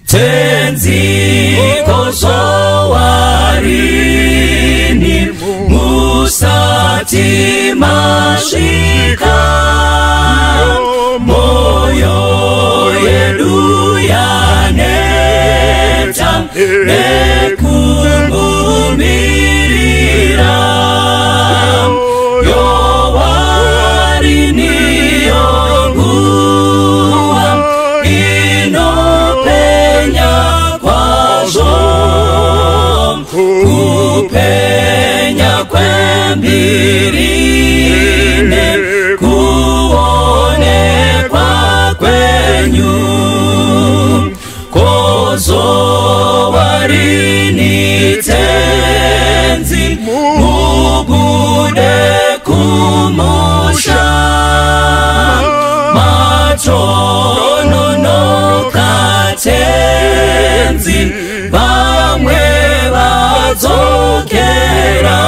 Tenzi kozowarini musati masvika moyo yedu yaneta nekumumirira yowarini yonguva inopenya kwazvo kupenya kwembirine kuonekwa kwenyu kozowarini tenzi mubude kumusha matononoka tenzi vamwe vadzokera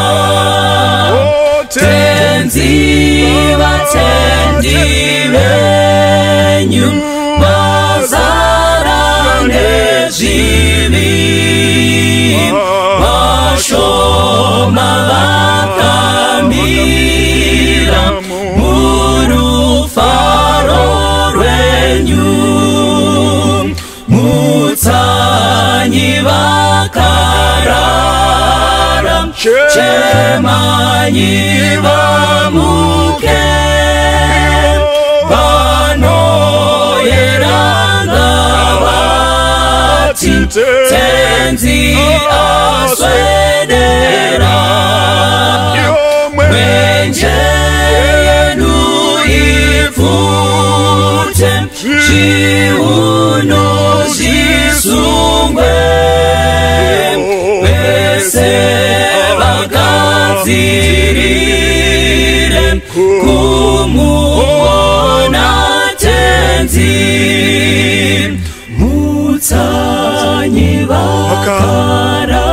tenzi vatendi venyu vazara nezvivi vashoma vakamira murufaro rwenyu mutsanyi vakarara chemanyi vamuke vanoyeranga vati tenzi aswedera mwenje yedu ipfute zviuno zvisungwe vese vagadzirire kumuona tenzi mutsanyi vakarara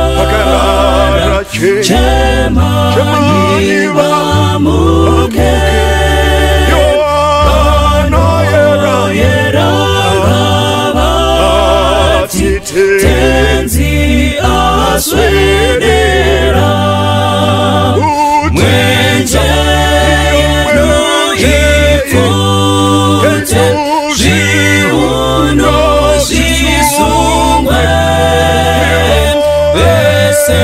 chemanyi vamuke vanoyera vati tenzi aswedera mwenje yedu ipfute zviuno zvisungwe vese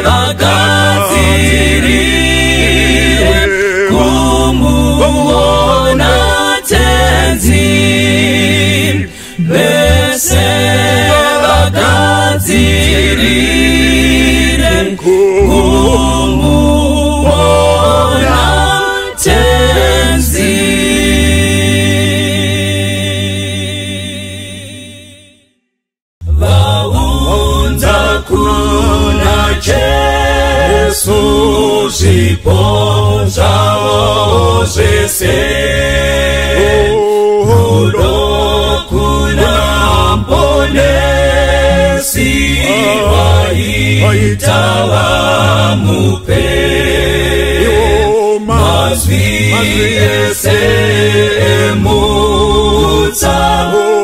vagadzirire kumuona tenzi vese vagadzirire kumuona tenzi. Vaunza kuna Jesu zvipo zvavo zvese rudo kuna Mponesi waita vamupe mazwi ese emutsa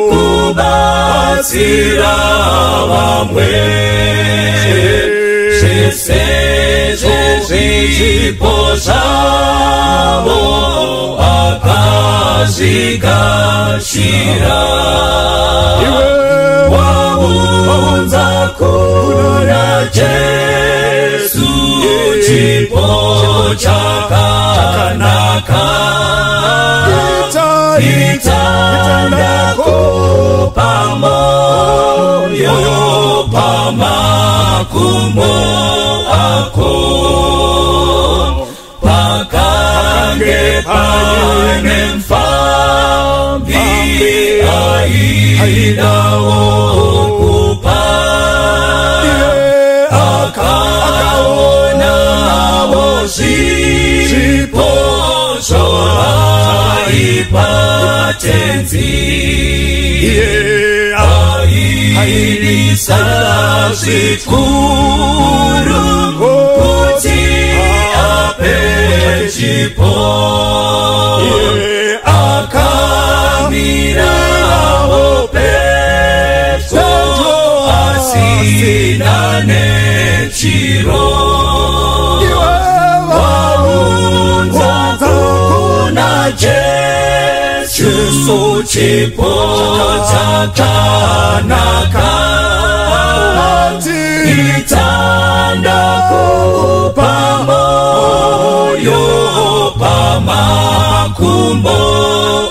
kubatsira vamwe zvese zvezvipo zvavo akazvigashira waunza kuna Jesu chipo chakanaka itanda kupa moyo pamakumbo ako pakange pane mfambi aidawo kupa akaonawo zvipo zvaipa tenzi aidisa zvikuru kuti ape chipo akamirawo pedyo Chipo chakanaka Itanda kupa moyo pamakumbo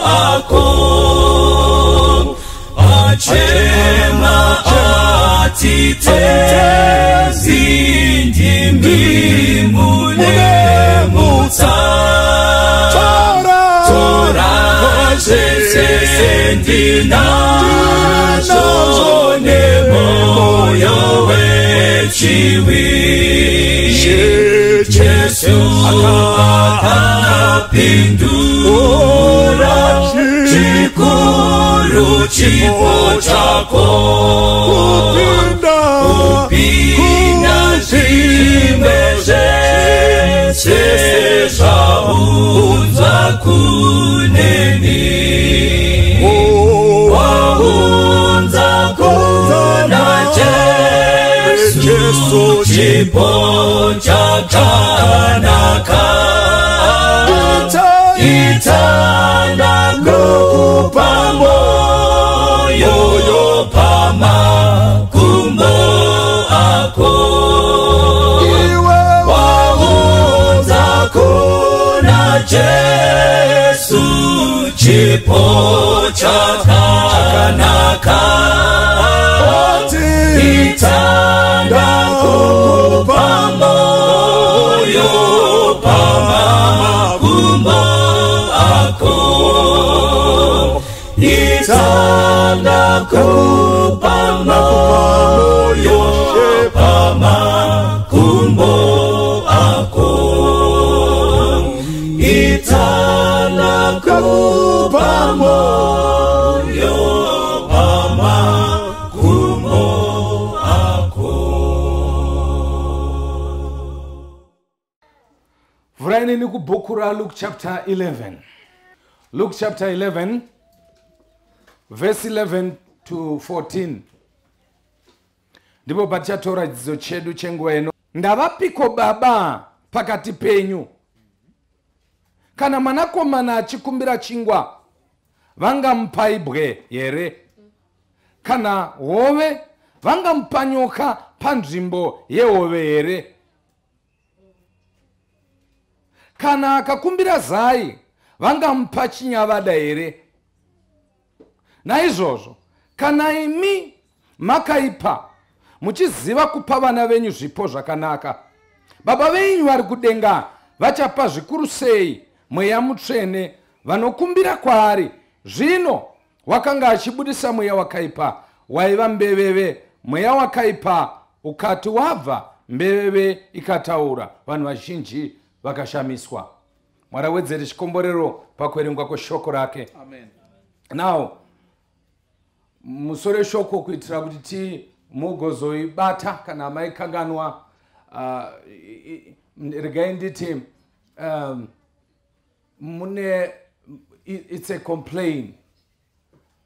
ako Achema atitezi ndimi mune mutsa Tora zvese ndinazvo nemoyo wechivi Jesu akapindura chikuru chipo chako Kupinda zvimwe zvese zvaunzwa kuneni Waunza kuna Jesu chipo chakanaka Itanda kupa moyo pamakumbo ako Waunza kuna Jesu chipo chakanaka Itanda kupa moyo pamakumbo ako Itanda kupa moyo pamakumbo ako Itanda kupa moyo pamakumbo ako. Vhurai kubhuku raLuke chapter 11. Luke chapter 11 verse 11 to 14. Ndipo patichatora chidzidzo chedu chenguva ino. Ndavapiko baba pakati penyu? Kana mwanakomana achikumbira chingwa, vangamupa ibwe here? Kana hove, vangamupa nyoka panzvimbo yehove here? Kana akakumbira zai, vangamupa chinyavada here? Naizvozvo, kana imi makaipa, muchiziva kupa vana venyu zvipo zvakanaka, Baba venyu vari kudenga vachapa zvikuru sei Mweya Mutsvene vanokumbira kwaari. Zvino wakanga achibudisa mweya wakaipa waiva mbeveve. Mweya wakaipa ukati wabva, mbeveve ikataura. Vanhu vazhinji vakashamiswa. Mwari awedzere chikomborero pakuverengwa kweshoko rake. Amen. Now, musoro weshoko kuitira kuti mugozoibata kana maikanganwa, regai nditi mune it's a complaint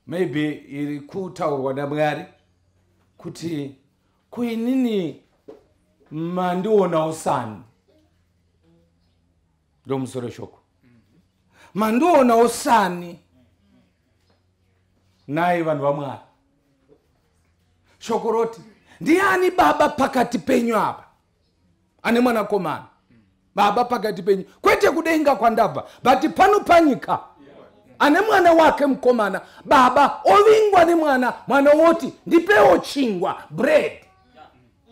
maybe iri kutaurwa naMwari kuti kuinini mandionawo sani. Ndomusoro weshoko, mandionawo sani nai vanhu vaMwari. Shoko roti ndiani baba pakati penyu apa ane mwanakomana? Baba pakati penyu, kwete kudenga kwandabva, but pano panyika ane mwana wake mukomana. Baba ovingwa nemwana, mwana woti ndipewo chingwa, bread.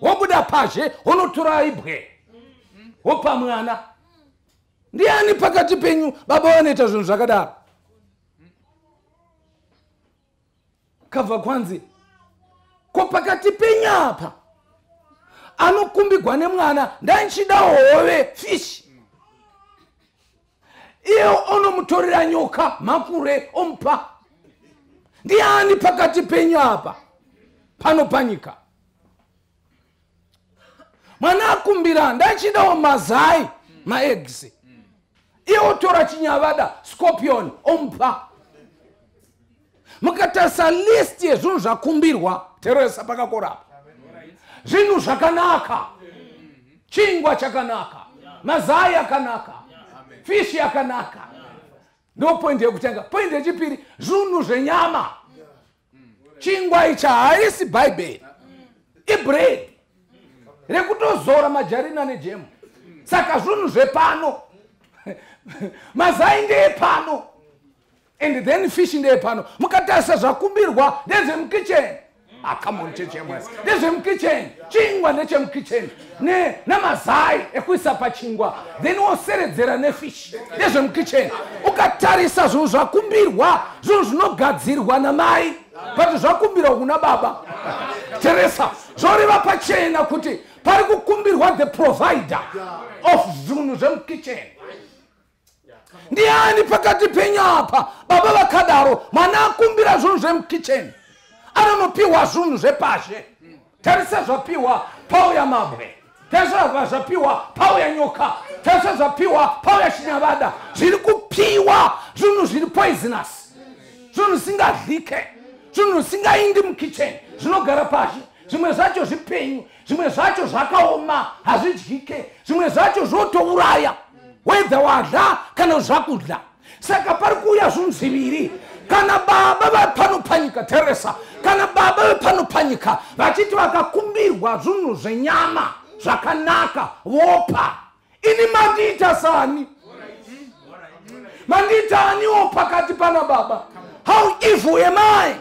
Wobuda pazhe wonotora ibwe wopa mwana. Ndiani pakati penyu baba vanoita zvinhu zvakadaro? Kabva kwanzi ko pakati penyu apa anokumbigwa nemwana, ndanchida hove, fish, iye onomutorera nyoka makure omupa. Ndiani pakati penyu apa pano panyika? Mwana akumbira ndachidawo mazai, maeggs, iye otora chinyavada, scorpion, omupa. Mukatarisa list yezvinhu zvakumbirwa, teresa pakakorapa, zvinhu zvakanaka, chingwa chakanaka, mazai akanaka, fishi yakanaka. Ndo point yekutanga. Point yechipiri, zvinhu zvenyama. Chingwa ichi haisi Bhaibheri, ibread rekutozora majarina nejemu. Saka zvinhu zvepano, mazai ndeepano, and then fish ndeepano. Mukatarisa zvakumbirwa ndezvemukicheni. Ah, come on, chechi yamwari, ndezvemukicheni. Chingwa ndechemukitchen namazai ekuisa pachingwa, then woseredzera nefish, ndezvemukicheni. Ukatarisa zvinhu zvakumbirwa, zvinhu zvinogadzirwa namai, but zvakumbirwa kuna baba. Teresa, zvoreva pachena kuti pari kukumbirwa the provider of zvinhu zvemukicheni. Ndiani pakati penyu apa baba vakadaro, mwana akumbira zvinhu zvemukicheni, anonopiwa zvinhu zvepashe. Tarisa zvapiwa, pauya mabwe. Tarisa zvapiwa, pauya nyoka. Tarisa zvapiwa, pauya chinyavada. Zviri kupiwa zvinhu zviri poisonous, zvinhu zvisingadyike, zvinhu zvisingaindi mukicheni, zvinogara pashi. Zvimwe zvacho zvipenyu, zvimwe zvacho zvakaoma, hazvidyike, zvimwe zvacho zvotouraya, whether wadya kana zvakudya. Saka pari kuuya zvinhu zviviri. Kana baba vepano panyika, Teresa, kana baba vepano panyika vachiti vakakumbirwa zvinhu zvenyama zvakanaka vopa, ini mandiita sani? Mandiita aniwo pakati pana baba? How evil am I?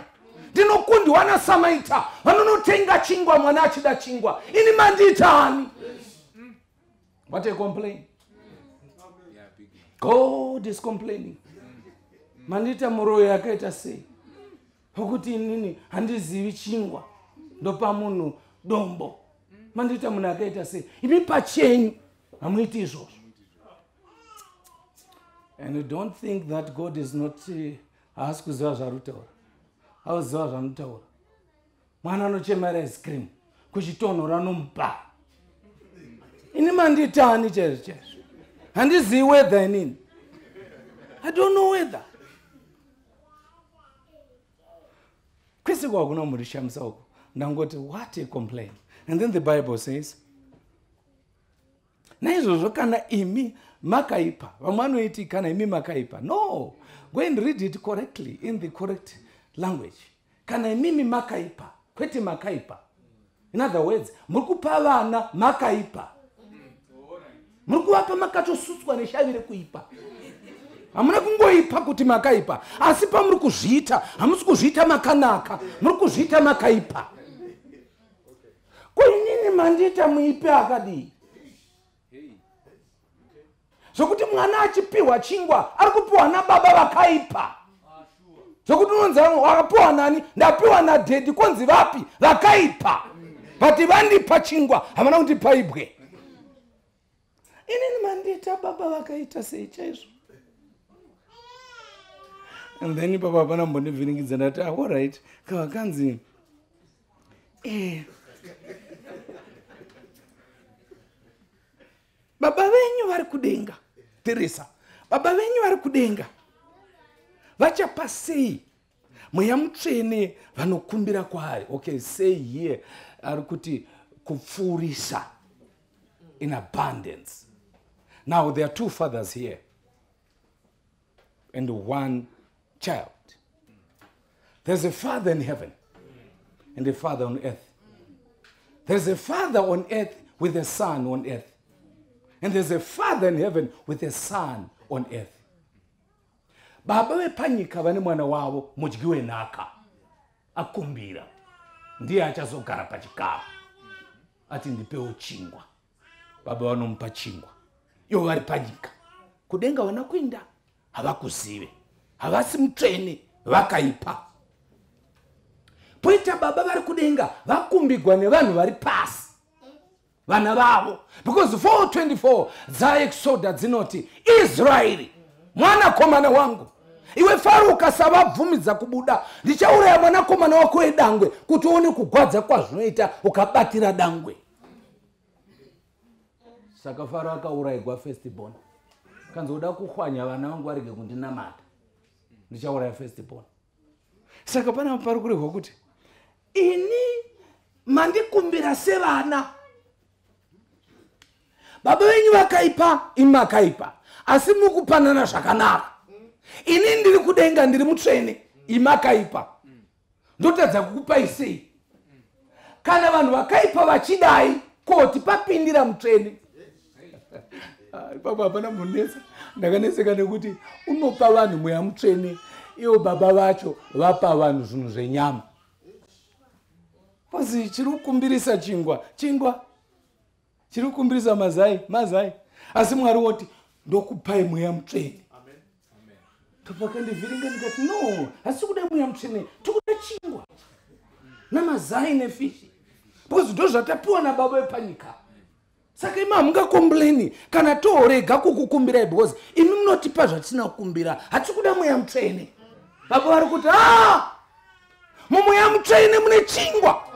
Ndinokundiwa nasamaita vanonotenga chingwa, mwana achida chingwa, ini mandiita ani? What a complaint. God is complaining. Mandiita muroyi akaita sei? Nokuti inini handizivi chingwa, ndopa munhu dombo. Mandiita munhu akaita sei? Imi pachenyu hamuiti izvozvo. And you don't think that God is not, haasi kuziva zvaari kutaura. Auziva zvaanotaura. Mwana anochemera ice cream, kuchitonhora nomupa. Ini mandiitani chaizvo chaizvo? Handizivi weather inini. I don't know weather. Kwese kwakuna murishamisa uko. Ndangoti what a complaint. And then the Bible says, naizvozvo kana imi makaipa, vamwe vanoiti kana imi makaipa. No, go and read it correctly in the correct language. Kana imimi makaipa, kwete makaipa. In other words, muri kupa vana makaipa. Muri kuvapa makatosutswa neshavi rekuipa. Hamuna kungoipa kuti makaipa, asi pamuri kuzviita hamusi kuzviita makanaka, muri kuzviita makaipa. Ko inini mandiita muipi akadii? Zvokuti mwana achipiwa chingwa ari kupiwa nababa vakaipa. Zvokuti unonzi wakapiwa nani? Ndapiwa nadhedhi. Konzi vapi? Vakaipa. But vandipa chingwa, havana kundipa ibwe. Inini mandiita baba vakaita sei chaizvo? And then baba hapana mbondivhiringidza, ndati ah, alright, kavakanzi baba venyu vari kudenga. Teresa, baba venyu vari kudenga vachapa sei Mweya Mutsvene vanokumbira kwaari? Okay, say here ari kuti kupfuurisa, in abundance. Now there are two fathers here and one child. There's a father in heaven and a father on earth. There's a father on earth with a son on earth, and there's a father in heaven with a son on earth. Baba vepanyika vane mwana wavo mudyi wenhaka akumbira, ndiye achazogara pachikafu, ati ndipewo chingwa. Baba vanomupa chingwa, ivo vari panyika. Kudenga vana kuinda havakuzive, havasi mutsvene, vakaipa. Poita baba vari kudenga vakumbigwa nevanhu vari pasi, vana vavo, because 424 dzaExoda dzinoti, Israeri mwanakomana wangu, iwe Faro ukasavabvumidza kubuda, ndichauraya mwanakomana wako wedangwe, kuti uone kugwadza kwazvinoita ukabatira dangwe. Saka Faro akaurayigwa firstborn. Kanzi uda kuhwanya vana vangu varege kundinamata, ndichauraya firstborn. Saka pana pari kurehwa kuti ini mandikumbira sevana, baba venyu vakaipa, imi makaipa, asi mukupanana zvakanaka. Ini ndiri kudenga, ndiri mutsvene, imakaipa, ndotadza kukupai sei? Kana vanhu vakaipa vachidai, koti papindira mutsvene. Ipapo hapana munetsa. Ndakanetseka nekuti unopa vanhu mweya mutsvene, ivo baba vacho vapa vanhu zvinhu zvenyama. Pasi chiri kukumbirisa chingwa, chingwa chiri kukumbirisa mazai, mazai, asi Mwari woti ndokupai mweya mutsvene. Topakandivhiringa ndikati no, hasi kuda mweya mutsvene, tikuda chingwa namazai nefishi, because ndo zvatapiwa nababa vepanyika. Saka imi hamungakomplaini kana toorega kukukumbirai, because imi munotipa zvatisina kukumbira. Hatisi kuda mweya mutsvene. Baba vari kuti a mumweya mutsvene mune chingwa,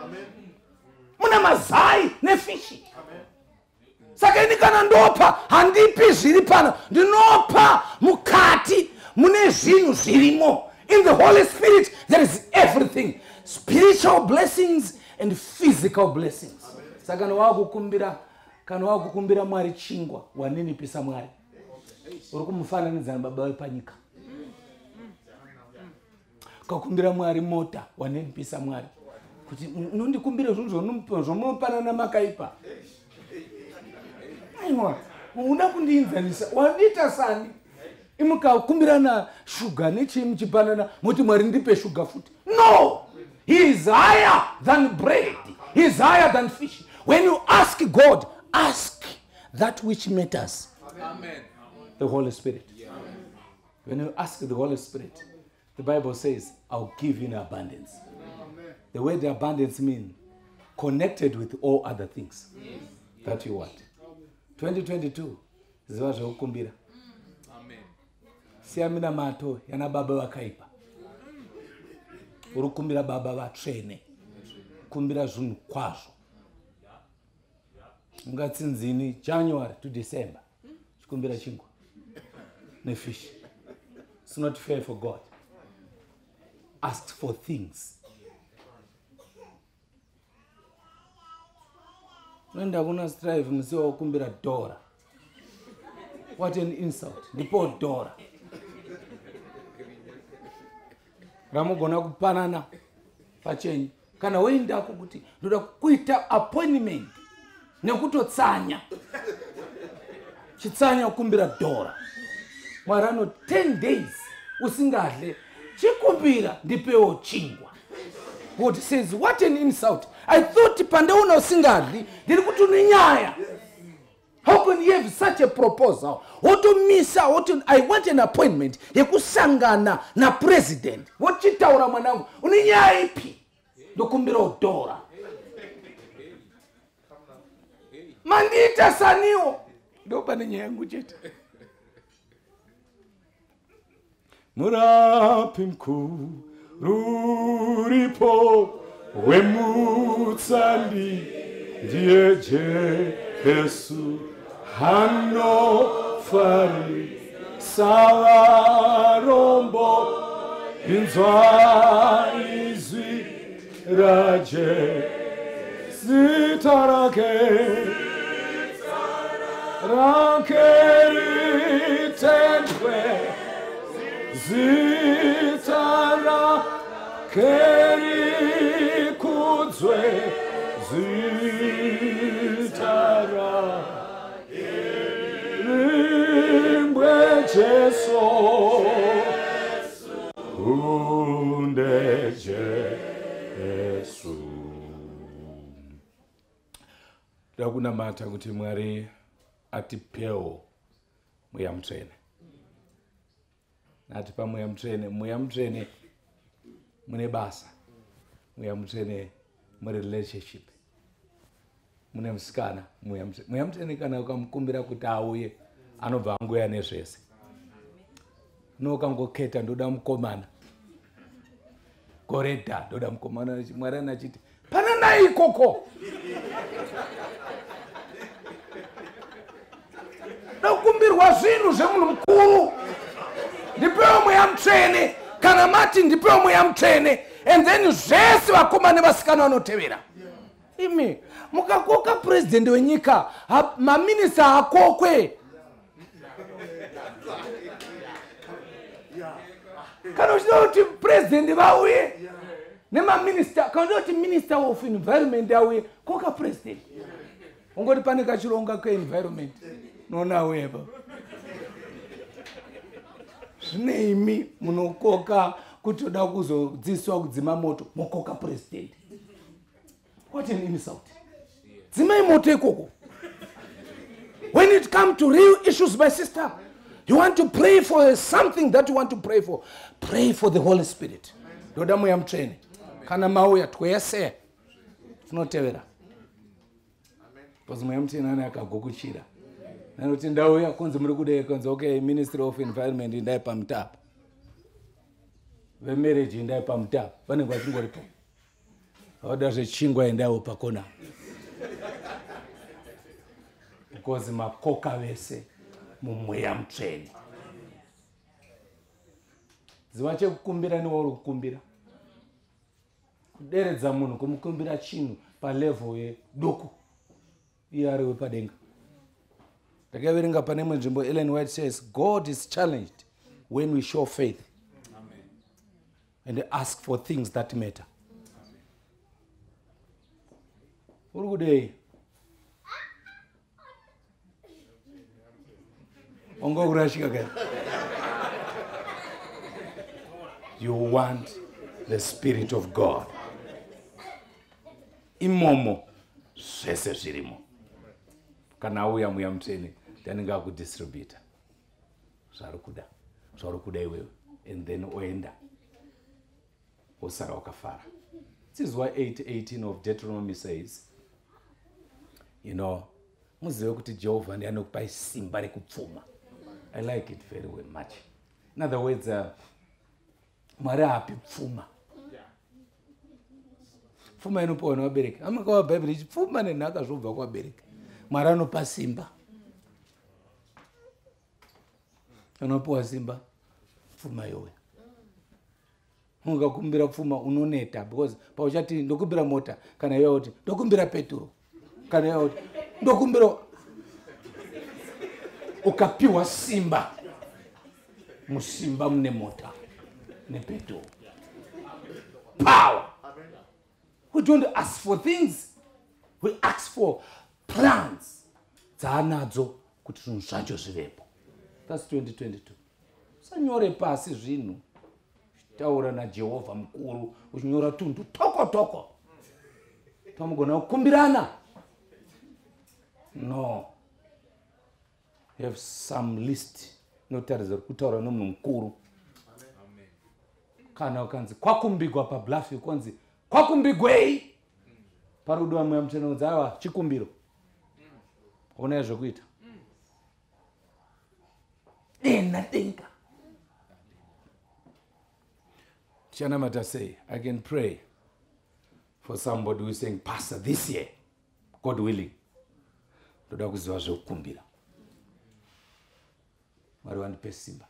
muna mazai nefishi. Saka ini kana ndopa, handipi zviri pano, ndinopa mukati mune zvinhu zvirimo. In the Holy Spirit there is everything, spiritual blessings and physical blessings. Saka kana wakukumbira Mwari chingwa, waninipisa Mwari, uri kumufananidza nababa vepanyika. Ukakumbira Mwari mota, waninipisa Mwari, kuti unondikumbira zvinhu zvomunopanana makaipa. Aiwa, uda kundiinzanisa, wandiita sani? Imukakumbirana shuga nechii muchipanana, moti Mwari ndipe shuga futi. No, he is higher than bread, he is higher than fish. When you ask God, ask that which matters. Amen. The Holy Spirit. When you ask the Holy Spirit, the Bible says, I'll give you in abundance. Amen. The word abundance means connected with all other things that you want. 2022, ziva zvekukumbira. Amen. Siya minamato yana baba vakaipa. Uri kukumbira baba vatsvene. Kumbira zvinhu kwazvo. Ungatsinzini January to December chikumbira chingwa nefish. It's not fair for God. Ask for things. Unoenda kuna Strive musi wakukumbira dhora. What an insult. Ndipo dhora ramugona kupanana pachenyu. Kana woendako kuti ndoda kuita appointment nekutotsanya, chitsanya kukumbira dhora. Mwari ano 10 days usingadle, chikumbira ndipewo chingwa. God says, what an insult. I thought pandaona usingadli ndiri kuti une nyaya. How can you have such a proposal? Wotomisa, woti I want an appointment yekusangana napresident. Wochitaura mwanangu, une nyaya ipi? Ndokumbirawo dhora. Mandiita saniwo. Ndopane nyaya yangu chete. Murapi mkuru uripo wemutsandi ndiye Jesu, hanofari savarombo, inzwa izwi raje, zita rake rake ritendwe, zita rake rikudzwe, zita rake rimbwe Jesu, unde Jesu. Ndakunamata kuti Mwari atipewo mweya mutsvene. Atipa mweya mutsvene. Mweya mutsvene mune basa. Mweya mutsvene mune relationship. Mune musikana, mweya mutsvene. Mweya mutsvene kana ukamukumbira kuti auye, anobva angoya nezvese. No ukangoketa ndoda mukomana. Goreda ndoda mukomana, Mwari anachiti pananai ikoko. Ndakumbirwa zvinhu zvemunhu mukuru. Ndipewo mweya mutsvene. Kana mati ndipewo mweya mutsvene, and then zvese vakomana nevasikana vanotevera. Imi mukakoka president wenyika, maminista akokwe. Kana uchida kuti president vauye nemaminista, kana uchida kuti minister of environment auye, koka president. Ungoti pane kachironga keenvironment, noona auye pa. Zvineimi munokoka kuti oda kuzodzidziswa kudzima moto, mokoka president. What an insult. Dzimai moto ikoko. When it comes to real issues, my sister, you want to pray for something that you want to pray for, pray for the Holy Spirit. Ndoda Mweya Mutsvene. Kana mauya twese tinotevera. Because Mweya Mutsvene ane akagokuchira. Nanoti ndauya kunzi muri kudei, kunzi okay, Ministry of Environment indai pamutapa, vemarriage indai pamutapa, vanenge vachingoripo. Vauda zvechingwa endaiwo pakona. Because makoka vese mumweya mutsvene. Ziva chekukumbira newauri kukumbira. Kuderedza munhu kumukumbira chinhu palevel yeduku, iye ari wepadenga. Ndakaverenga pane imwe nzvimbo, Ellen White says, God is challenged when we show faith. Amen. And ask for things that matter. Uri kudei? Wanga kurashika kai? You want the Spirit of God. Imomo zvese zvirimo. Kana auya Mweya Mutsvene, ndanenge akudistributa zvaari kuda, zvauri kuda iwewe, and then oenda wosara wakafara. This is why 8:18 of Deuteronomy says, you know, muzive kuti Jehovha ndiye anokupai simba rekupfuma. I like it very much. In other words, Mwari haapi pfuma. Pfuma inopiwa nevabereki. Amakava Bhaibheri ichi pfuma nenhaka zvobva kuvabereki. Mwari anopa simba. Anopiwa simba, pfuma yowe. Ungakumbira pfuma unoneta, because pauchati ndokumbira mota, kana iwe kuti ndokumbira peturo, kana iwe kuti ndokumbira, ukapiwa simba, musimba mune mota nepeturo. Power. We don't ask for things, we ask for plans dzaanadzo kuti zvinhu zvacho zvivepo. That's 2022. Usanyore pasi zvinhu, taura naJehovha mukuru uchinyora tunhu toko toko tamugona kukumbirana. No, you have some list inotaridza kuti kutaura nomunhu mukuru. Kana ukanzi kwakumbigwa pablafi, kwanzi kwakumbigwei, pari kudiwa Mweya Mutsvene, kunzi aiwa chikumbiro, onai zvekuita. Dena denga. Tichanamata sei? I can pray for somebody who is saying, Pastor, this year, God willing, ndoda kuziva zvekukumbira. Mwari vandipe simba.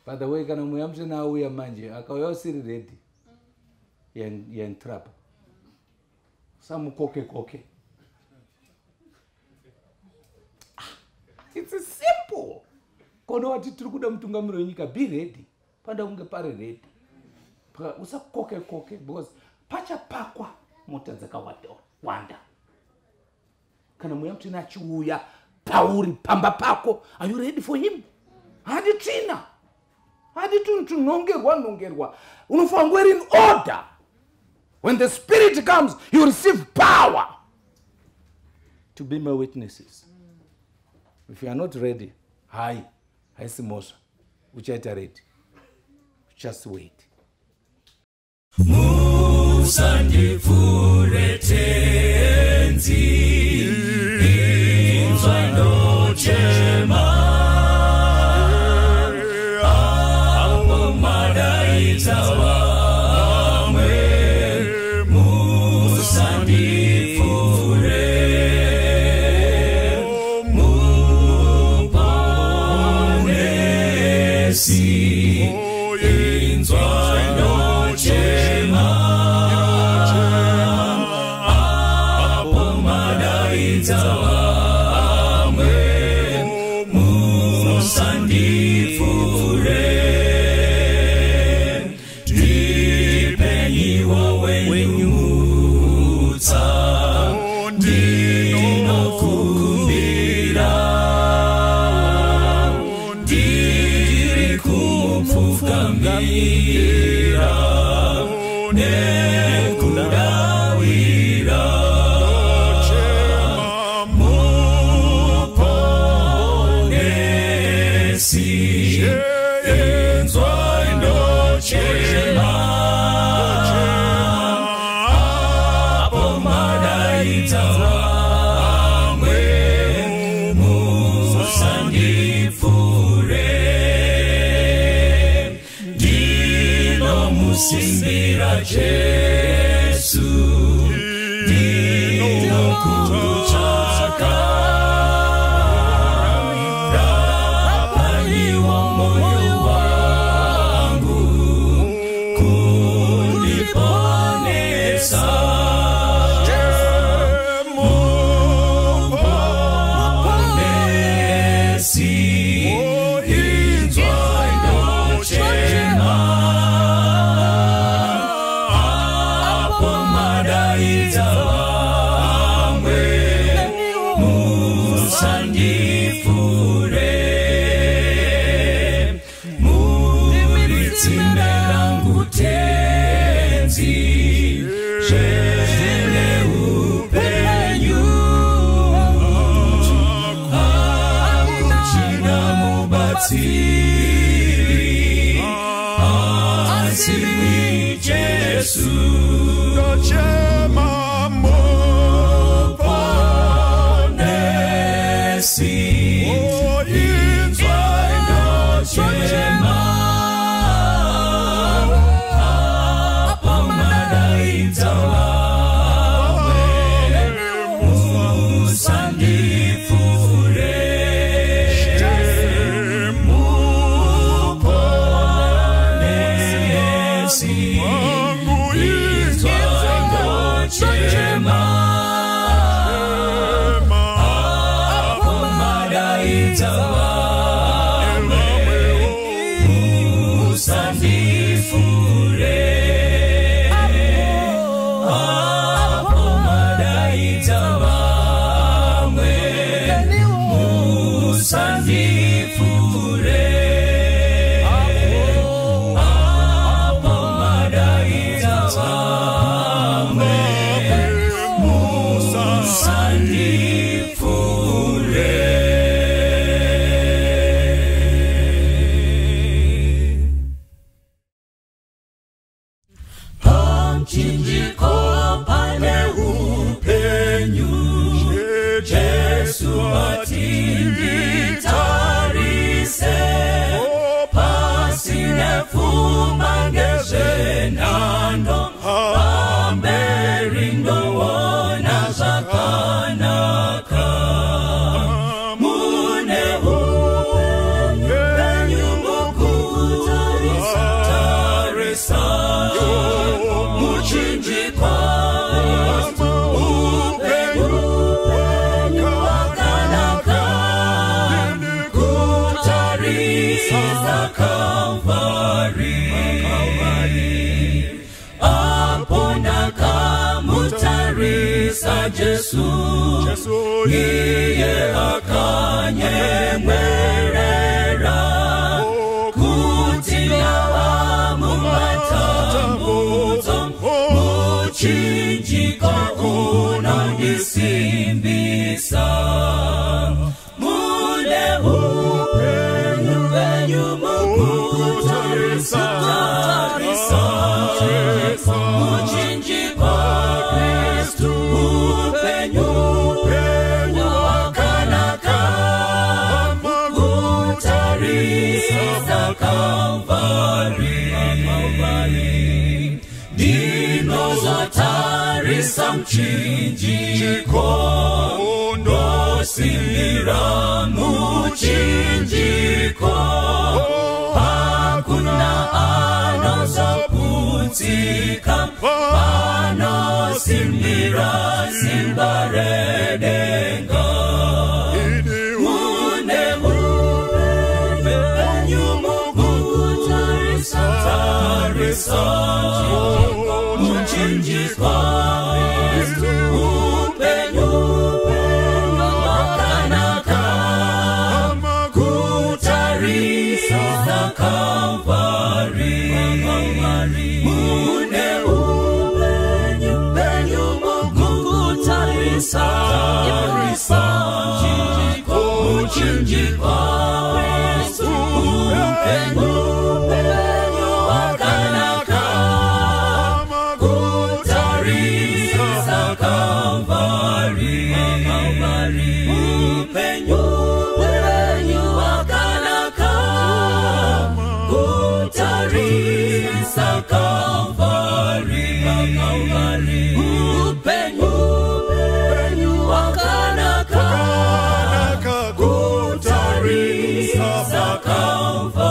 By the way, kana Mweya Mutsvene auya manje, akauya usiri ready, you're in trouble. Samukoke koke. It's simple. Kono wati tiri kuda mutungamiri wenyika, be ready. Panoda kunge pari ready. Usakoke koke, because pachapakwa mota dzakawanda. Kana Mweya Mutsvene achiuya pauri pamba pako, are you ready for him? Hadi tsvina, hadi tunhu tunongerwa nongerwa. Unofanira kunge uri in order. When the Spirit comes, you receive power to be my witnesses. If you are not ready, hai, haisi mhosva, uchaita ready. Just wait. Musandipfure tenzi, inzwa ndochema, apo madaita vamwe, musandipfure, muponesi, inzwa ndochema. madaidza vamwe musandipfure ndinomusimbira Jesu ndinokutsvaka rapaiwo moyo wangu kundiponesa Muponesi inzwai ndochema apo madaidza vamwe musandipfure muri tsime rangu Tenzi zvene upenyu hakuchina mubatsiri asi Jesu Ndochema Muponesi inzwai ndochema apo madaidza vamwe musandipfure Muponesi inzwai ndochema apo madaidza vamwe musandipfure apo madaidza vamwe musandipfure apo madaidza vamwe musandipfure. Pamchinjiko pane upenyu Jesu atinditarise pasine pfuma ngezvenhando pamberi ndoona zvakanaka mune upenyu mukutarisa tarisa muchinjikwa upenyu wakanaka kutarisa Kalvari apo ndakamutarisa Jesu iye akanyemwerera kuti ndava mumatambudzo muchinjiko unondisimbisa mune upenyu venyu mukutarisa tarisa muchinjiko Kristu upenyu wakanaka kutarisa Kalvari ndinozotarisa muchinjiko ndosimbira muchinjiko hakuna anozoputsika panosimbira simba redenga mune upenyu mukutarisa tarisa muchinjikwa upenyu wakanaka kutarisa Kalvari mune upenyu mukutarisa tarisa muchinjikwa upenyu wakanaka kutarisa Kalvari. Upenyu hwakanaka Kanaka kutarisa kutarisa Calvary.